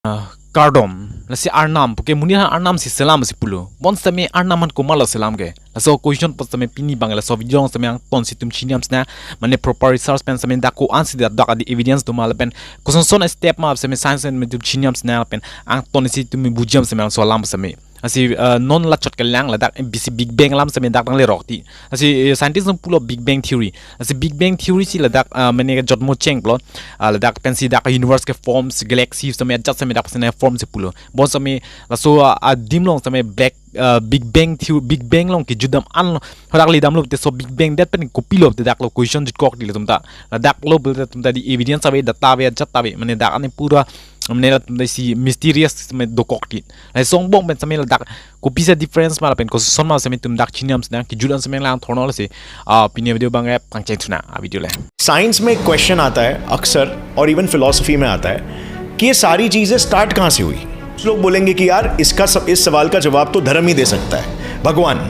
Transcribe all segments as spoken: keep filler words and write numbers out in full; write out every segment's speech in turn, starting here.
ah, kardom. Lasi Arnam, puke monit aphan Arnam si selam si pulo. Bonsitame Arnam aphan komatlo selam ke? Laso question pusitame pini abang laso video along sitame angton si itum chini damsi nang, mane proper research pen sitame dak ko-an si dak dak adi evidence doma lapen koson son step ma sitame science pen itum chini damsi nang lapen angton si itum buji damsi nang laso alam sitame. Lasi, eh, non la chot kelang ladak bisi Big Bang alam sitame dak nanglerok ti. Lasi, eh, scientist along pulo Big Bang theory. Lasi Big Bang theory si ladak, eh, mane jotmo cheng pulo. Ah, ladak pensi dak universe ke form si galaxy sitame ajat sitame dak sitame form si pulo. Bonsitame laso, ah, adim along sitame black, ah, Big Bang theory, Big Bang along kejut dam an hadak le damlo te, so Big Bang det pen kopilo te dak lo question jutkok ti latum ta. Ladak lo bel te atum ta di evidence ave, data ave, ajat ave, mane dak ani pura mane latum ta si mysterious sitame dokok ti. Lason angbong pen sitame ladak kopisa difference ma lapen koson ma sitame itum dak chini damsi nang, kejut an sitame lang thorno lasi, ah, pini video abang ke pangcheng thu nang a video le. Science में एक क्वेश्चन आता है अक्सर, और even philosophy में आता है, कि ये सारी चीजें स्टार्ट कहाँ से हुई? कुछ लोग बोलेंगे कि यार, इसका सब, इस सवाल का जवाब तो धर्म ही दे सकता है, भगवान।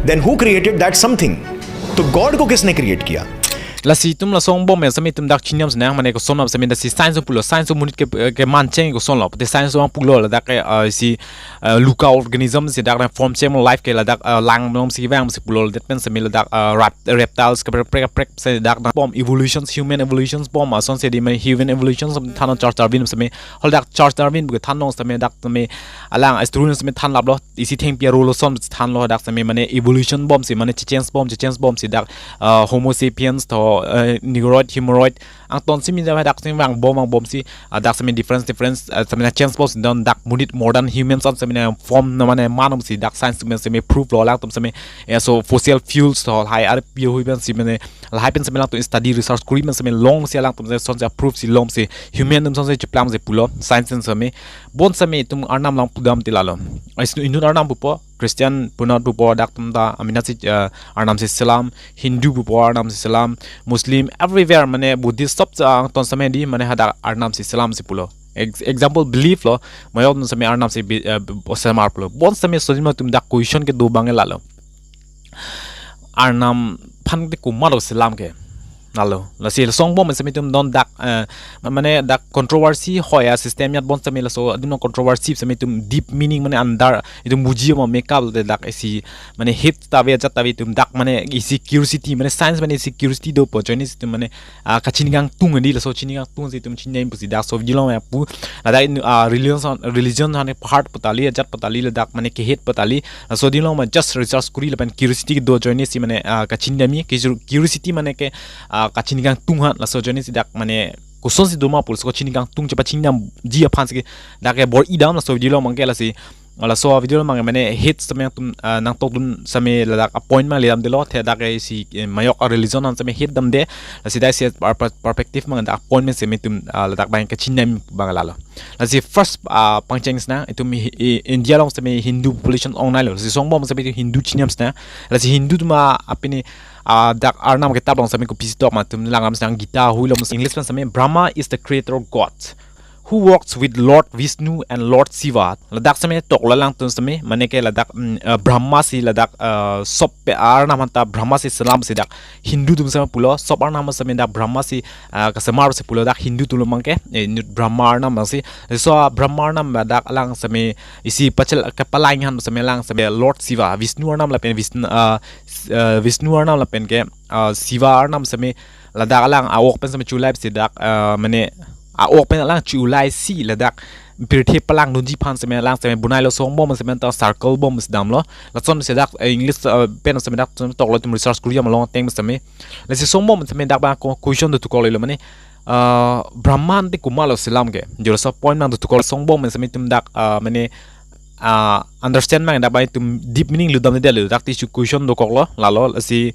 Then who created that something? तो गॉड को किसने क्रिएट किया? Lasi itum lason angbong pen sitame itum dak chini damsi nang, mane koson ma sitame dak si science pulo, science monit ke, ke mancheng kosonlo, te science along pulo ladak ke, ah, si, ah, luka organism si dak form cheng life ke ladak, ah, lang along si vang si pulo, det pen sitame ladak, ah, rat-, reptiles kaprek kaprek si dak na bom evolutions, human evolutions bom, ason si di mane human evolutions than Charles Darwin sitame, hol dak Charles Darwin bu than along sitame dak sitame alang astronomy sitame than laplo, isi thengpi arlo son thanlo dak sitame mane evolution bom si, mane chechange bom, chechange bom si dak, ah, Homo sapiens to, eh, negroid, humanoid, angton si min jam dak sitame vang bom, vang bom si, ah, dak sitame difference, difference, ah, sitame change bom si don dak monit modern humans an sitame form na mane manum si dak science sitame, sitame proof lo alangtum sitame, eh, so fossil fuels to lahai arpi hui pen si mane lahai pen sitame alangtum study research kuri pen sitame long si alangtum sitame son si proof si long si human atum son si cheplang si pulo science sitame. Bonsitame itum Arnam along pudam ti lalo. Ais nu inut Arnam pupo, Christian punat pupo dak atum ta amena si, eh, Arnam si selam, Hindu pupo Arnam si selam, Muslim, everywhere mane Buddhist sob sa angton sitame di mane hadak Arnam si selam si pulo. Ex-, example belief lo, mayok atum sitame Arnam si bi-, eh, bi-, selamar pulo. Bonsitame sodima itum dak question kedo abang ke lalo. Arnam aphan te komatlo selam ke? Lalo. Lasi lason angbong pen sitame itum don dak, eh, ma-, mane dak controversy hoi asystem ajat bonsitame laso adim controversy sitame itum deep meaning mane andar itum buji ma make up te dak isi mane hit ta ave ajat ta ave itum dak mane isi curiosity mane science mane isi curiosity dopo ajoine si itum mane, ah, kachini kangtung di, laso chini kangtung si itum chini pusi dak so video along pu ladak in, ah, religion, religion aphan part pu ta kali, ajat pu ta kali, ladak mane ke hit pu ta kali, laso adim along ma just research kuri lapen curiosity do ajoine si mane, ah, kachini dam-i, curiosity mane ke, ah, kachini kangtung aphan, laso ajoine si dak mane koson si doma pulo, laso kachini kangtung chepachini damji aphan si dak ke bor-i dam, laso video along abang ke lasi, laso video along abang ke mane hit sitame atum, ah, nangtok dun sitame ladak a-point ma le damdelo, te dak ke si, eh, mayok a-religion aphan sitame hit damde, lasi dak si per-, per-, perspective abang dak a-point ma sitame itum, ah, ladak abang kachini dam abang lalo. Lasi first, ah, pangcheng si nang, itum hi-, i-, India along sitame Hindu population ong nailo. Lasi lason angbong sitame itum Hindu chini damsi nang. Lasi Hindu atum apini, ah, dak Arnam kitab along sitame kopisi tok ma itum lang damsi nang, Gita hui along English pen sitame Brahma is the creator of God who works with Lord Vishnu and Lord Shiva. Ladak sitame toklo alangtum sitame mane ke ladak, mm, ah, Brahma si ladak, ah, sob pe Arnam aphan ta Brahma si selam si dak Hindu atum sitame pulo, sob Arnam sitame dak Brahma si, ah, kasemar si pulo dak Hindu atum abang ke, eh, inut Brahma Arnam abang si. So, ah, Brahma Arnam dak alang sitame isi pachel kepalang aphan sitame alang sitame Lord Shiva, Vishnu Arnam lapen Vishnu, ah, s-, ah, Vishnu Arnam lapen ke, ah, Shiva Arnam sitame ladak alang a-ok pen sitame chulai si dak, ah, mane a-ok pen alang chulai si ladak pirthe palang dunji aphan sitame alang sitame bonailo, lason angbong sitame ta circle bom si damlo. Lason si dak, eh, English, eh, pen sitame dak sitame toklo, itum research kuri along ateng sitame. Lasi lason angbong sitame dak abang ko-, question dothukok lelo mane, ah, Brahma aphan te komatlo selam ke? Jo laso a-point abang dothukok, lason angbong sitame itum dak, ah, mane, ah, understand abang dak abang itum deep meaning lo damde lo, dak ti su question dokoklo, lalo, lasi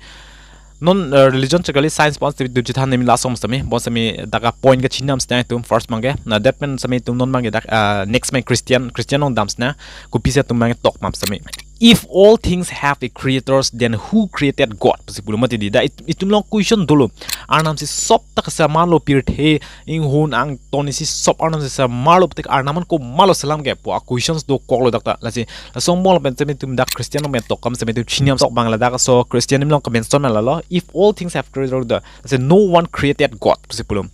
non, eh, religion chot kali, science pon sitame itum chethan nemi lason sitame, bonsitame dak a-point kachini damsi nang itum first abang ke. Na det pen sitame itum non abang ke dak, ah, next abang Christian, Christian along damsi nang, kopisi atum abang tok mam sitame. If all things have a creators, then who created God? Pusi pulo mati di. Dak it-, itum along question dolo. Arnam si sob ta kasemarlo, pirthe, inghun, angton isi sob Arnam si semarlo, putik Arnam aphan komatlo selam ke pu a-questions dokoklo dak ta. Lasi lason angbong lapen sitame itum dak Christian along pen tok kam sitame itum chini damsi tok abang ladak, so Christian along ke-mention lalo. If all things have creator, the, say no one created God, pusi pulo.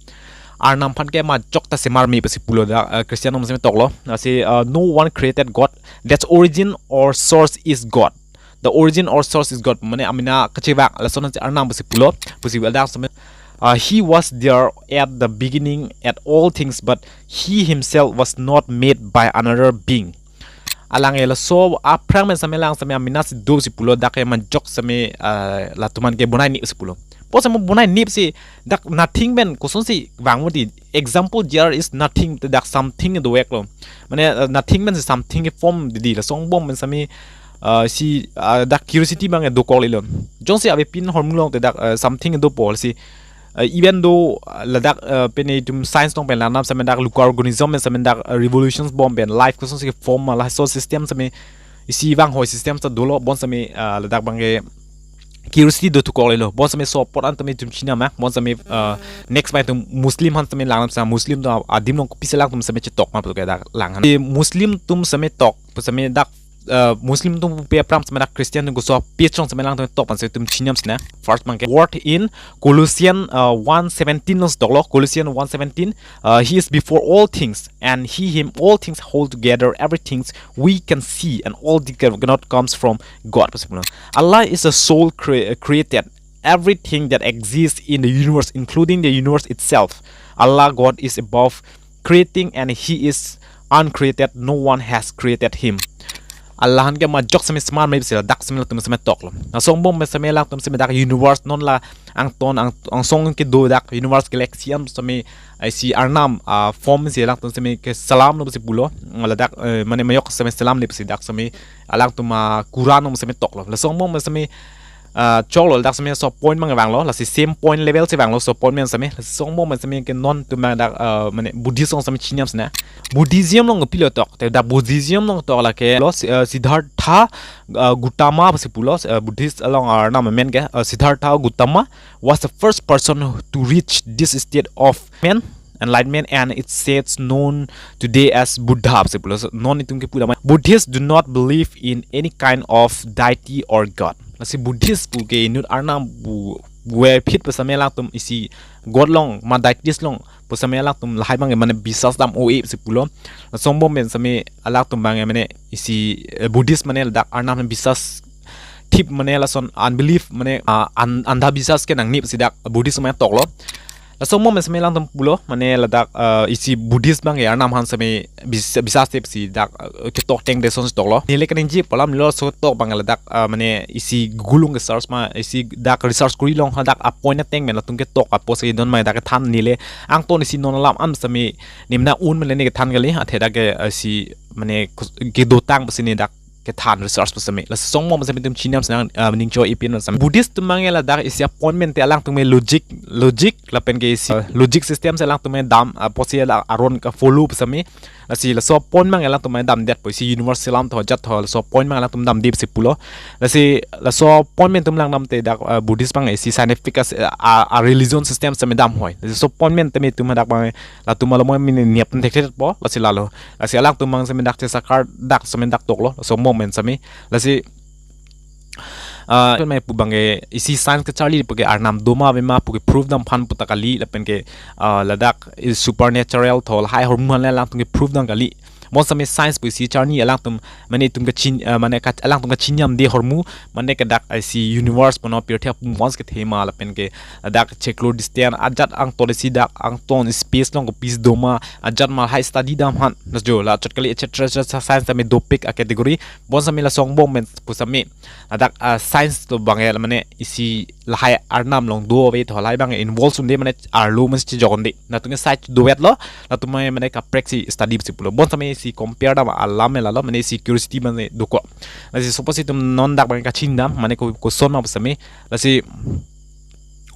Arnam aphan ke majok ta semar me pusi pulo dak, uh, Christian atum seme toklo. Lasi, uh, no one created God. That's origin or source is God. The origin or source is God. Mane amena kachevak lason si Arnam pusi pulo. Pusi ladak seme, uh, he was there at the beginning at all things, but he himself was not made by another being. Alang e laso aphrang pen seme lang seme amena si do si pulo, dak e majok seme, ah, latum an ke bonai ni si pulo. Po seme bonai ni si dak nothing pen kosonsi vang mati, example there is nothing, te dak something do ek lo. Mane, ah, nothing pen si something ke form di di, laso angbong pen seme, ah, si, ah, dak curiosity abang e dokok lilo. Jongsi avepin ahormu along te dak, ah, something dopo si, uh, even though, uh, ladak, uh, pen itum science along pen langnam seme dak local organism pen seme dak, uh, revolutions bom pen life kosonsi form ma laso system seme isi vang hoi system ta dolo, bon seme, uh, ladak abang ke curiosity do tu kok lelo, bon seme so apot an tame itum chinam ma, bon seme, uh, next ma itum Muslim aphan seme langnam seme Muslim atum adim along kopisi alangtum seme chetok ma pu ke dak lang. Muslim atum seme tok, seme dak, uh, Muslim atum pe aphrang seme dak Christian atum koso pechong seme alangtum tok pen si itum chinam sina. First abang ke word in Colossians, uh, one seventeen along si toklo, Colossians one seventeen, uh, he is before all things, and he him all things hold together, everything we can see and all that cannot comes from God. Pusi pulo. Allah is a sole cre- created everything that exists in the universe, including the universe itself. Allah God is above creating and he is uncreated, no one has created him. Allah aphan ke majok seme semar me pusi ladak seme latum seme toklo. Laso angbong pen seme latum seme dak universe non la angton ang angsong kedo dak universe galaxy am seme isi Arnam, ah, form si latum seme ke salam lo pusi pulo. Ladak, eh, mane majok seme salam le pusi dak seme alangtum, ah, Quran along seme toklo. Laso angbong pen seme, ah, choklo, ladak seme so point abang vanglo, lasi same point level si vanglo, so point pen seme, laso angbong pen seme ke non atum abang dak, ah, mane Buddhist along seme chinam sina. Buddhism along pilo tok, te dak Buddhism along tok lake lo, si- ah, Siddhartha, ah, Gautama pusi pulo, ah, Buddhist along Arnam amen ke, ah, Siddhartha Gautama was the first person to reach this state of man enlightenment, and it says known today as Buddha pusi pulo. So, non itum ke pura ma- Buddhists do not believe in any kind of deity or god. Lasi Buddhist pu ke inut Arnam pu we phit pu seme latum isi god along ma deities along pu seme latum lahai abang mane bisas dam o e pusi pulo. Laso angbong pen seme latum abang mane isi, eh, Buddhist mane ladak Arnam bisas thip mane lason unbelief mane, ah, an- andha bisas ke nangne pusi dak Buddhist mane toklo. Laso angbong pen seme latum pulo, mane ladak, ah, isi Buddhist abang ke Arnam aphan seme bis- bisas thip si dak, ah, ketok teng de son si toklo. Neli kaningje pu alam lo, laso tok abang ladak, ah, mane isi Google along ke search ma, isi dak research kori long ha dak a point ateng pen latum ketok apot si don ma dak kethan neli angton isi non alam an seme nimna un mane ne kethan kali, athe dak ke, ah, si mane kus- kedotang pusi ne dak kethan research pu seme. Laso angbong pen seme itum chinam sina, ah, ning cho ipin seme. Buddhist atum abang ladak isi a point pen te alangtum logic, logic lapen ke isi, ah, logic system si alangtum dam, ah, apotsi la aron ke follow pu seme. Lasi laso point abang alangtum damdet po isi universe alam tho jat tho, laso point abang alangtum damde pusi pulo. Lasi laso point pen itum langdam te dak, ah, Buddhist abang isi scientific as- ah, ah, religion system seme dam hoi. Lasi laso point pen tame itum dak abang latum alo mo mini niap pen thekthepo, lasi lalo. Lasi alangtum abang seme dak chesakar dak seme dak toklo, laso angbong pen seme. Lasi, ah, pen mai pu abang ke isi science kacharli pu ke Arnam do ma ave ma pu ke proof dam aphan pu ta kali, lapen ke, ah, ladak is supernatural tho lahai ahormu aphan le alangtum ke proof dam kali. Bon seme science pu isi charni alangtum mane itum kachin, ah, mane ka- alangtum kachinamde ahormu mane ke dak isi universe mane pirthe apum once kethe ma lapen ke dak chiklo distance ajat angton isi dak angton space along kopisi do ma ajat ma lahai study dam aphan. Laso jo la chot kali et cetera et cetera science tame dopik a category. Bon seme laso angbong pen pu seme ladak, ah, science atum abang mane isi lahai Arnam along do ave tho lahai abang involve unde mane arlo mane chejok unde. Latum ke side dovet lo, latum mane kaprek si study si pulo. Bon seme isi compare dam alam lalo, mane isi curiosity mane dokok. Lasi suppose itum non dak abang kachin dam, mane ko- koson ma pu seme. Lasi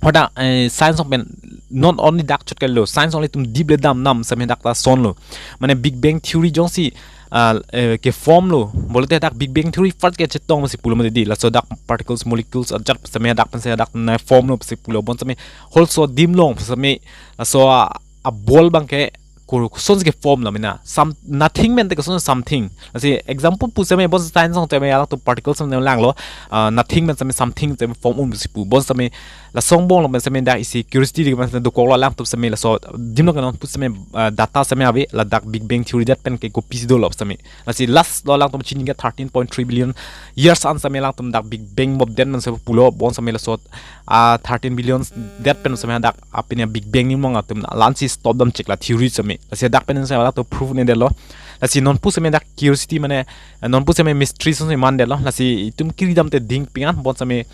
hoda, eh, science along pen not only dak chot kali lo, science along itum deep le dam nam seme dak ta son lo. Mane Big Bang Theory jongsi, ah, eh, ke form lo, pulote dak Big Bang Theory first ke chetong si pulo mati di, laso dak particles, molecules ajat seme dak pen si dak na form lo si pulo. Bon seme halaso adim along seme laso a, a ball abang ke kosonsi ke form lo mena. Some, nothing pen te koson something. Lasi example pu seme bon science song seme alangtum particle seme langlo, ah, nothing pen seme something seme form un si pu. Bon seme lason angbong lo pen seme dak isi curiosity di pen seme dokoklo alangtum seme laso adim lo ke non pu seme, ah, data seme ave ladak Big Bang Theory det pen ke kopisi dolo seme. Lasi last lo alangtum chini ke thirteen point three billion years an seme alangtum dak Big Bang bom det pen seme pulo, bon seme laso, ah, thirteen billion det pen seme dak apin ya Big Bang ni mong atum la-ansi stop dam chek la theory seme. Lasi dak pen seme alangtum proof ne detlo. Lasi non pu seme dak curiosity mane, eh, non pu seme mystery seme man detlo. Lasi itum kiri dam te ding pingan bon seme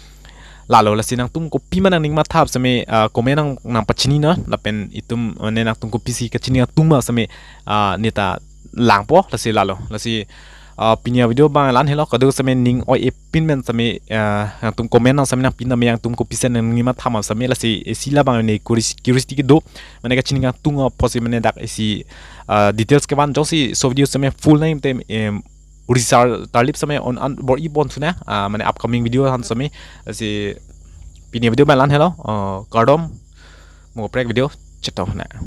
lalo. Lasi nangtum kopi ma nangning matha seme, ah, comment nang, nangpachini non. Lapen itum mane nangtum kopisi kachini atum ma seme, ah, neta langpo. Lasi lalo. Lasi, ah, pini avideo abang la-an helo, kadokave seme ning oi-e pin pen seme, ah, nangtum comment nang seme nangpi nang me nangtum kopisi nangning matha ma seme. Lasi isi labang ne curios-, curiosity kedo mane kachini atum apotsi mane dak isi, ah, details kevan jongsi laso video seme full nang te, em, research tarlip seme on an bor-i pon thu nang, ah, mane upcoming video han seme. Lasi pini video abang la-an helo, ah, kardom, mo kaprek video chetong nang.